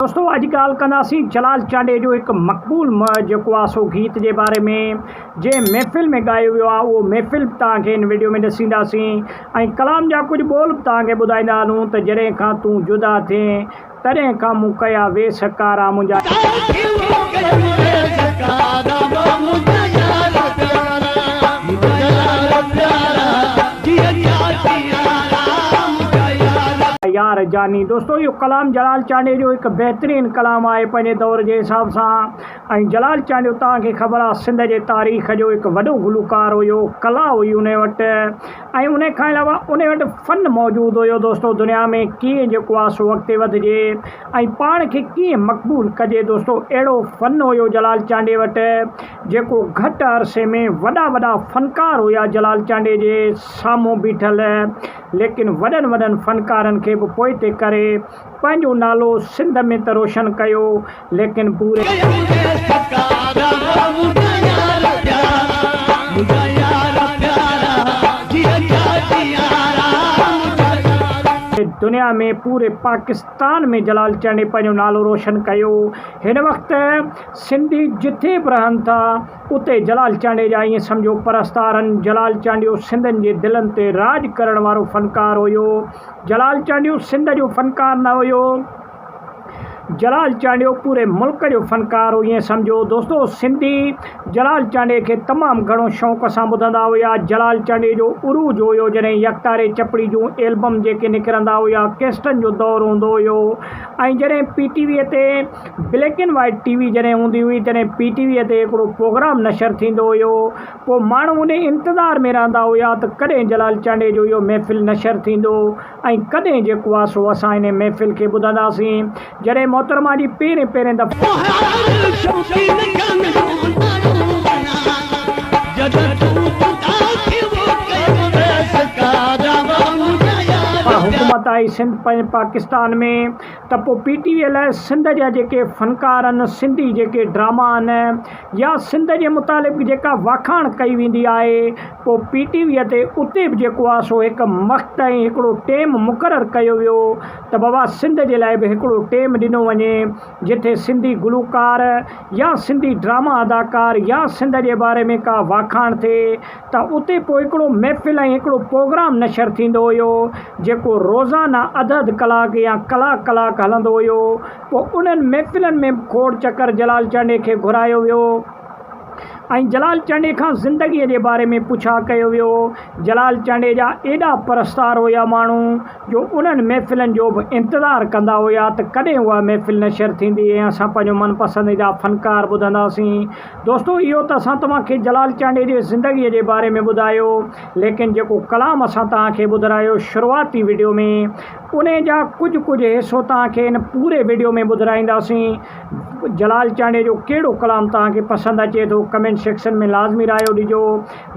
دوستو اڄ ڳالهه ڪنداسين جلال چانڊيي جو هڪ مقبول جيڪو آ سو گيت جي باري ۾ جنهن محفل ۾ ڳايو ويو آ اهو محفل به توهان کي هن وڊيو ۾ ڏسينداسين ۽ ڪلام جا ڪجهه ٻول به توهان کي ٻڌائيندا هلون ته جڏهن کان تون جدا ٿين تڏهن کان مون ڪيا ويس ڪارا منهنجا يار جاني دوستو اهو ڪلام جلال چانڊيي جو هڪ بهترين ڪلام آهي پنهنجي دور جي حساب سان ۽ جلال چانڊيو توهان کي خبر آهي سنڌ جي تاريخ جو هڪ وڏو گلوڪار هيو ڪلا هئي ان وٽ ۽ ان کان علاوه ان وٽ فن موجود هيو دوستو دنيا ۾ ڪيئن جيڪو آهي سو اڳتي وڌجي ۽ پاڻ کي ڪيئن مقبول ڪجي دوستو اهڙو فن هيو جلال چانڊيي وٽ جيڪو گهٽ عرصي ۾ وڏا وڏا فنڪار هيا جلال چانڊيي جي سامهون بيٺل ليڪن وڏن وڏن فنڪارن کي به پوئتي ڪري پنهنجو نالو سنڌ ۾ ته روشن ڪيو ليڪن پوري. دنيا ۾ پوري پاڪستان ۾ جلال چانڊيي پنهنجو نالو روشن ڪيو هن وقت سنڌي جٿي به رهن ٿا اتي جلال چانڊيي جا ائين سمجهو پرستارن جلال چانڊيو سنڌين جي دلن تي راڄ ڪرڻ وارو فنڪار هيو جلال چانڊيو سنڌ جو فنڪار نه هيو جلال چانڊيو پوري ملڪ جو فنڪار هو ائين سمجهو دوستو سنڌي جلال چانڊيي کي تمام گهڻو شوق سان ٻڌندا هيا جلال چانڊيي جو عروج هيو جڏهن يڪتاري چپڙي جون ايلبم جيڪي نڪرندا هيا ڪيسٽن جو دور هوندو هيو ۽ جڏهن پي ٽي وي تي black and white T V جڏهن هوندي هئي تڏهن پي ٽي ويء تي هڪڙو پروگرام نشر ٿيندو هيو پوء ماڻهو انهي انتظار ۾ رهندا هيا ته ڪڏهن جلال چانڊيي جو اهو محفل نشر ٿيندو ۽ ڪڏهن جيڪو آ سو اسان انهي محفل کي ٻڌنداسين جڏهن محترمه جي پهرين پهرين دفعي حڪومت آئي سنڌ پاڪستان ۾ ته پوء پي ٽي وي لاء سنڌ جا جيڪي فنڪار آهن، سنڌي جيڪي ڊراما آهن يا سنڌ جي متعلق جيڪا واکاڻ ڪئي ويندي آهي پوء پي ٽي وي تي اتي به جيڪو آهي سو هڪ وقت ۽ هڪڙو ٽيم مقرر ڪيو ويو ته بابا سنڌ جي لاء به هڪڙو ٽيم ڏنو وڃي جتي سنڌي گلوڪار يا سنڌي ڊراما اداڪار يا سنڌ جي باري ۾ ڪا واکاڻ ٿئي ته اتي پوء هڪڙو محفل ۽ هڪڙو پروگرام نشر ٿيندو هيو، جيڪو روزانه اڌ اڌ ڪلاڪ يا ڪلاڪ ڪلاڪ هلندو هيو. پوء انهن محفلن ۾ به کوڙ چڪر جلال چانڊيي کي گهرايو ويو ۽ جلال چانڊيي کان زندگيء جي باري ۾ پڇا ڪيو ويو. جلال چانڊيي جا ايڏا پرستار هيا ماڻهو جو انهن محفلن جو به انتظار ڪندا هيا ته ڪڏهن اها محفل نشر ٿيندي ۽ اسان پنهنجو من پسنديده فنڪار ٻڌنداسين. دوستو اهو ته اسان توهان کي جلال چانڊيي جي زندگي جي باري ۾ ٻڌايو ليڪن جيڪو ڪلام اسان توهان کي ٻڌرايو شروعاتي وڊيو ۾ انهي جا ڪجهه ڪجهه حصو توهان کي هن پوري وڊيو ۾ ٻڌرائينداسين جلال چانڊيي جو ڪهڙو ڪلام توهان کي پسند اچي ٿو ڪمينٽ سيڪشن ۾ لازمي رايو ڏجو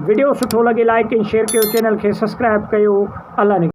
وڊيو سٺو لڳي لائڪ ۽ شيئر ڪيو چينل کي سبسڪرائب ڪيو الله نگهبان.